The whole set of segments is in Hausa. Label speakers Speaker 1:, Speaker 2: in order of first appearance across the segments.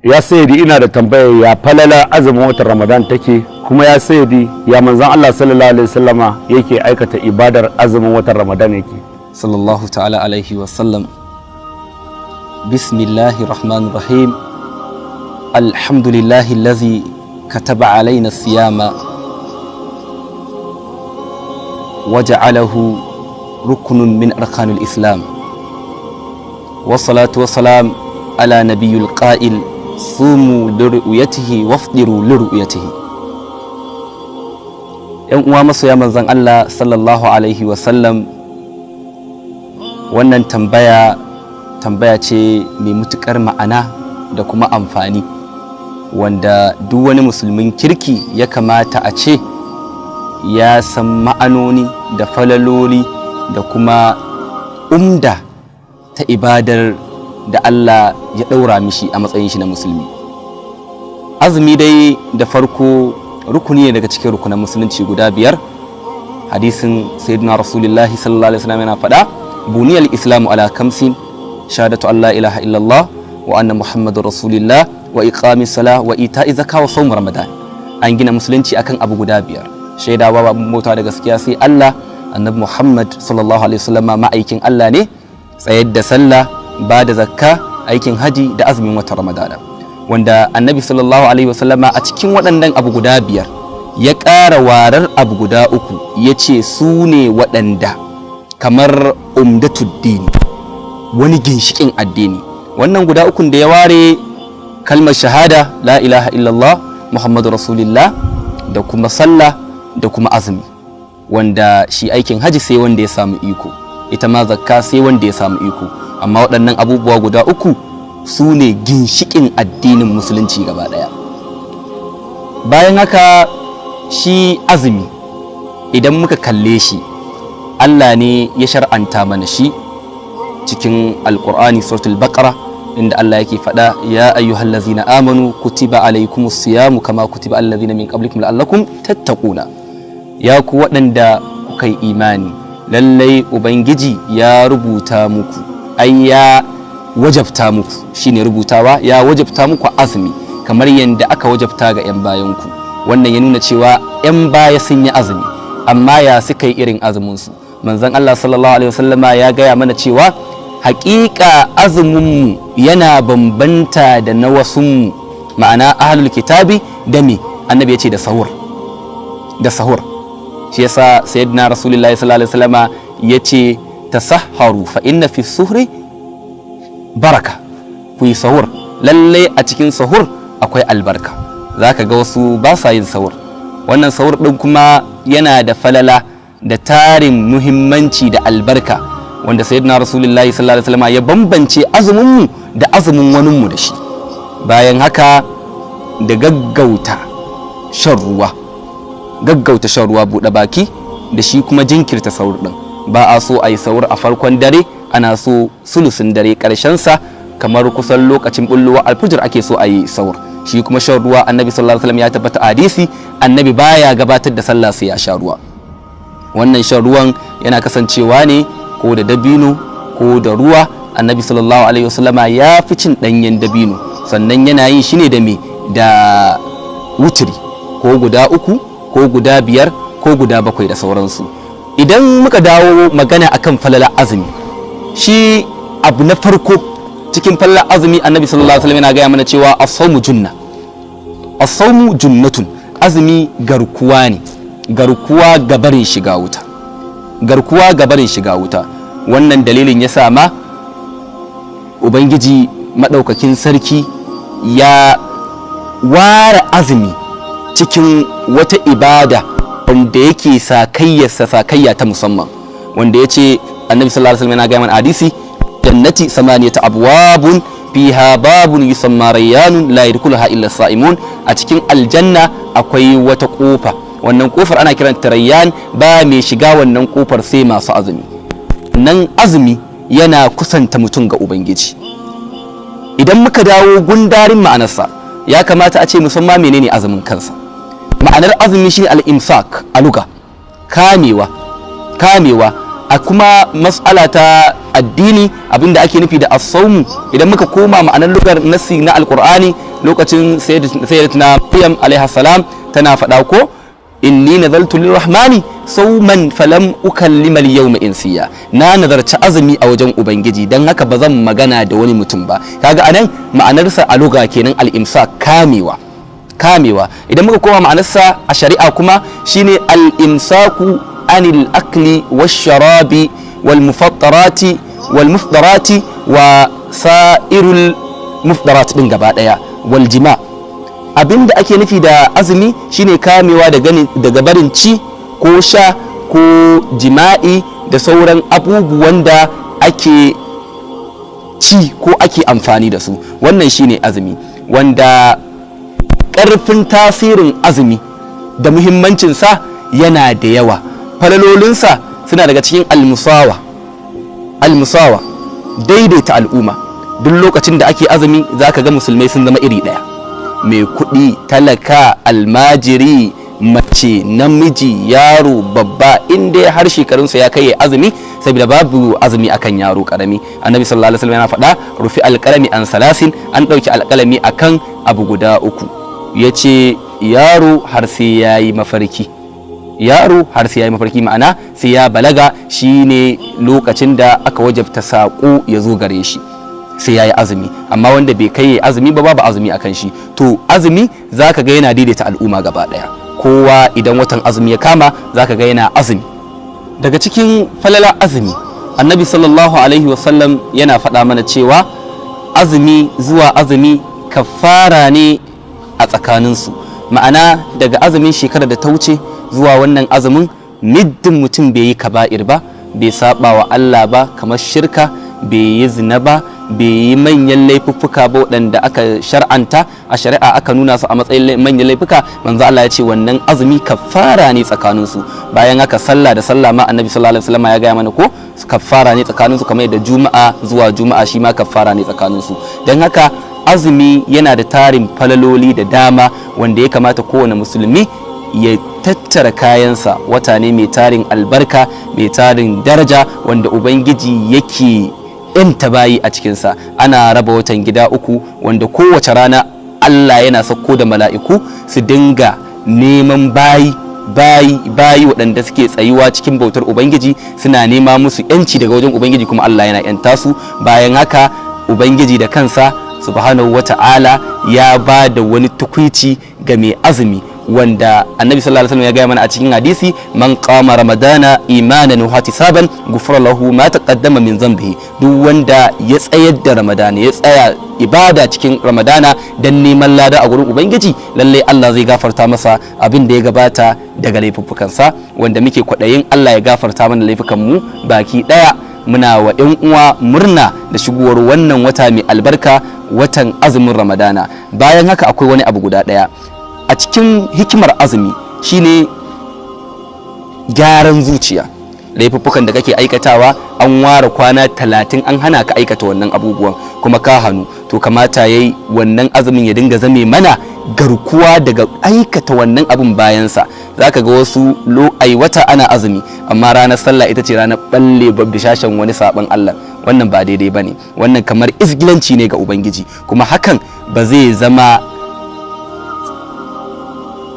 Speaker 1: Ya sayyidi, ina da tambaya: ya falala azumin watan Ramadan take? Kuma ya sayyidi, ya manzon Allah sallallahu alaihi wasallama yake aikata ibadar azumin watan Ramadan yake?
Speaker 2: Sallallahu ta'ala alaihi wasallam. Bismillahi rahmanir rahim. Alhamdulillahi allazi kataba alaina siyama waja'alahu rukunun min arkanil islam, wassalatu wassalam ala nabiyul qa'il: sumu liru'yatihi wafdiru liru'yatihi. Yan uwa masoya manzon Allah sallallahu alaihi wasallam, wannan tambaya tambaya ce mai mutukar ma'ana da kuma amfani, wanda duk wani musulmin kirki ya kamata a ce ya san ma'anoni da falaloli da kuma umda ta ibadar da Allah ya ɗaura mishi a matsayin shi na musulmi. Azumi dai da farko rukuni ne daga cikin rukunan musulunci guda 5. Hadisin Sayyidina Rasulullahi sallallahu alaihi wasallam yana faɗa: "Buniyal islamu ala kamsin: shahadatu an la ilaha illallah wa anna muhammadur rasulillah wa iqami salah wa ita'i zaka wa sawm ramadan." An gina musulunci akan abu guda 5: shaidawa babu mota da gaskiya sai Allah, Annabi Muhammad sallallahu alaihi wasallama ma'aikin Allah ne, tsayar da sallah, ba da zakka, aikin haji da azumin watan Ramadana. Wanda Annabi sallallahu alaihi wasallama a cikin waɗannan abu guda 5 ya ƙara warar abu guda 3, ya ce su ne waɗanda kamar umdatuddini, wani ginshiƙin addini. Wannan guda 3 da ya ware: kalmar shahada, la ilaha illallah muhammadu rasulillah, da kuma sallah, da kuma azumi. Wanda shi aikin haji sai wanda ya samu iko, ita ma zakka sai wanda ya samu iko, amma waɗannan abubuwa guda 3 su ne ginshiƙin addinin musulunci gaba ɗaya. Bayan haka, shi azumi idan muka kalle shi, Allah ne ya shar'anta mana shi cikin Alƙur'ani, Suratul Baqara, inda Allah yake faɗa: "Ya ayyuhallazina amanu, kutiba alaikumus siyamu kama kutiba allazina min qablikum la'allakum tattaquna." Ya ku waɗanda kuka yi imani, lallai Ubangiji ya rubuta muku, ai ya wajabta muku, shine rubutawa, ya wajabta muku azumi kamar yadda aka wajabta ga 'yan bayanku. Wannan ya nuna cewa 'yan baya sun yi azumi, amma ya suka yi irin azuminsu? Manzon Allah sallallahu alaihi wasallama ya gaya mana cewa haƙiƙa azuminmu yana bambanta da na wasunmu, ma'ana ahlul kitabi. Da me Annabi ya ce? Da sahur, da sahur. Shi yasa Sayyidina Rasulullahi sallallahu alaihi wasallama ya ce: "Tasahharu fa inna fi suhri baraka." Ku yi sahur, lallai a cikin sahur akwai albarka. Zaka ga wasu ba sa yin sahur. Wannan sahur din kuma yana da falala da tarin muhimmanci da albarka, wanda Sayyidina Rasulullahi sallallahu alaihi wasallama ya bambance azumin mu da azumin wanin mu da shi. Bayan haka, da gaggauta shan ruwa, gaggauta shan ruwa, buɗe baki, da shi kuma jinkirta sahur ɗin. Ba a so a yi sahur a farkon dare, ana so sulusun dare, sa, kamar kusan lokacin bullowa alfijir ake so a yi sahur. Shi kuma shan ruwa, Annabi sallallahu alaihi wasallam, ya tabbata hadisi, Annabi baya gabatar da sallah sai ya sha ruwa. Wannan shan ruwan yana kasancewa ne ko da dabino ko da ruwa. Annabi sallallahu alaihi wasallama ya fi cin ɗanyen dabino. Sannan yana yin shi ne da me? Da wuturi, ko guda 3, ko guda 5, ko guda 7, da sauransu. Idan muka dawo magana akan falala azumi, shi abu na farko cikin falala azumi, Annabi sallallahu alaihi wasallam yana gaya mana cewa as-sawmu junna, as-sawmu junnatun. Azumi garkuwa ne, garkuwa ga barin shiga wuta, garkuwa ga barin shiga wuta. Wannan dalilin ya sa ma Ubangiji madaukakin sarki ya ware azumi cikin wata ibada wanda yake sakayyarsa sakayya ta musamman, wanda ya ce, Annabi sallallahu alaihi wasallam yana gaya mana hadisi: "Jannati samaniyata abwabun, fiha babun yusamma Rayyanun, la yadkhuluha illa sa'imun." A cikin aljanna akwai wata kofa, wannan kofar ana kiranta Rayyan, ba mai shiga wannan kofar sai masu azumi. Nan azumi yana kusanta mutum ga Ubangiji. Idan muka dawo gundarin ma'anarsa, ya kamata a ce musamman menene azumin kansa. Ma'anar azumi shine al-imsak a luga, kamewa, kamewa. A kuma mas'ala ta addini abinda ake nufi da as-sawmu, idan muka koma ma'anar lugar nassi na alqur'ani, lokacin sayyidatuna Maryam alaiha salam tana faɗa ko inni nazaltu lirrahmani sawman falam ukallima al-yawma insiya, na nazarci azumi a wajen ubangiji dan haka ba zan magana da wani mutum ba. Kaga anan ma'anarsa a lugha kenan al-imsak, kamewa. Idan muka koma ma'anarsa a shari'a kuma shine al-imsaku anil akli wash-sharabi wal mufattarati wal mufdarati wa sa'irul mufdarat din gaba daya wal jima. Abinda ake nufi da azumi shine kamewa daga barin ci ko sha ko jima'i da sauran abubuwan da ake ci ko ake amfani da su. Wannan shine azumi, wanda ƙarfin tasirin azumi da muhimmancinsa yana da yawa. Falalolinsa suna daga cikin almusawa, daidaita al'umma. Duk lokacin da ake azumi zaka ga musulmai sun zama iri ɗaya, mai kuɗi, talaka, almajiri, mace, namiji, yaro, babba, inda har shekarunsa ya kai azumi, saboda babu azumi akan yaro karami. Annabi sallallahu alaihi wasallam yana faɗa rufi alqalami an salasin, an ɗauki alƙalami akan abu guda uku. Yace yaro har sai yayi mafarki, yaro har sai yayi mafarki, ma'ana sai ya balaga, shine lokacin da aka wajabta saƙo ya zo gare shi, sai yayi azumi. Amma wanda bai kai azumi ba, babu azumi akan shi. To azumi zaka ga yana daidaita al'umma gaba daya. Kowa idan watan azumi ya kama zaka ga yana azumi. Daga cikin falala azumi, annabi sallallahu alaihi wasallam yana faɗa mana cewa azumi zuwa azumi kafara ne a tsakaninsu. Ma'ana daga azumin shekarar da ta wuce zuwa wannan azumin, middin mutum bai yi kaba'ir ba, bai saba wa Allah ba kamar shirka, bai yi zina ba, bai yi manyan laifuffuka ba waɗanda aka shar'anta a shari'a aka nuna su a matsayin manyan laifuka, manzo Allah ya ce wannan azumi kafara ne tsakaninsu. Bayan haka sallah da sallah ma annabi sallallahu alaihi wasallam ya gaya mana ko kafara ne tsakaninsu, kamar yadda juma'a zuwa juma'a shi ma kafara ne tsakaninsu. Don haka azumi yana da tarin falaloli da dama wanda ya kamata kowane musulmi ya tattara kayansa. Wata ne mai tarin albarka, mai tarin daraja, wanda ubangiji yake yanta bayi a cikinsa. Ana raba watan gida uku, wanda kowace rana Allah yana sauko da mala'iku su dinga neman bayi bayi bayi waɗanda suke tsayuwa cikin bautar ubangiji, suna nema musu yanci daga wajen ubangiji, kuma Allah yana yanta su. Bayan haka ubangiji da kansa subhanahu wata'ala ya ba da wani tukwici ga mai azumi, wanda annabi sallallahu alaihi wasallam ya gaya mana a cikin hadisi, man qama ramadana imanan wa ihtisaban ghufira lahu ma taqaddama min dhanbihi. Duk wanda ya tsayar da ramadana, ya tsaya ibada cikin ramadana dan neman lada a gurin ubangiji, lalle Allah zai gafarta masa abin da ya gabata daga laifuffukansa. Wanda muke kwaɗayin Allah ya gafarta mana laifukan mu baki ɗaya. Muna wa 'yan uwa murna da shigowar wannan wata mai albarka, watan azumin ramadana. Bayan haka akwai wani abu guda ɗaya a cikin hikimar azumi, shine gyaran zuciya. Laifuffukan da kake aikatawa an ware kwana 30 an hana ka aikata wannan abubuwan, kuma ka hannu. To kamata yayi wannan azumin ya dinga zame mana garkuwa daga aikata wannan abun. Bayansa zaka ga wasu ai wata ana azumi, amma ranar sallah ita ce ranar balle bishashen wani sabon Allah. Wannan ba daidai bane, wannan kamar izgilanci ne ga ubangiji, kuma hakan ba zai zama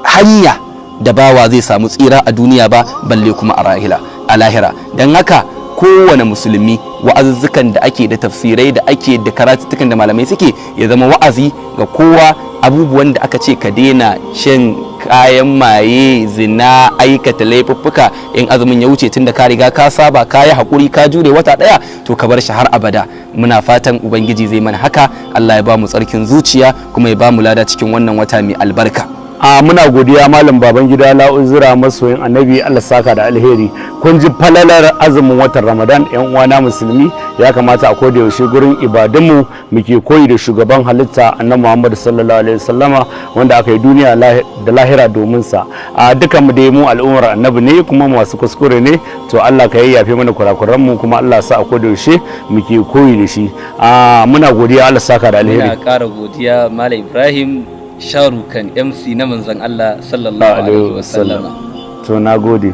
Speaker 2: hanya da bawa zai samu tsira a duniya ba, balle kuma a lahira. Don haka kowane musulmi, wa'azuzzukan da ake da tafsirai da ake da karatuttukan da malamai suke, ya zama wa'azi ga kowa. Abubuwan da aka ce ka daina shan kayan maye, zina, aikata laifuffuka, in azumin ya wuce, tun da ka riga ka saba, ka yi haƙuri, ka jure wata ɗaya, to ka bar shi har abada. Muna fatan ubangiji zai mana haka, Allah ya ba mu tsarkin zuciya kuma ya ba mu lada cikin wannan wata mai albarka.
Speaker 1: A muna godiya malam Babangida La'uzura, masoyin annabi, Allah saka da alheri. Kun ji falalar azumin watan Ramadan. Yan uwana musulmi, ya kamata a koda yaushe gurin ibadunmu muke koyi da shugaban halitta annabi Muhammad sallallahu alaihi wasallama, wanda aka yi duniya da lahira domin sa. A dukan mu dai mu al'ummar annabi ne, kuma masu kuskure ne, to Allah ka yayyafe mana kurakuran mu, kuma Allah sa a koda yaushe muke koyi da shi. A muna godiya, Allah saka da alheri.
Speaker 2: Muna ƙara godiya Malam Ibrahim Sharukan MC na manzon Allah sallallahu alaihi wasallam.
Speaker 1: To nagode.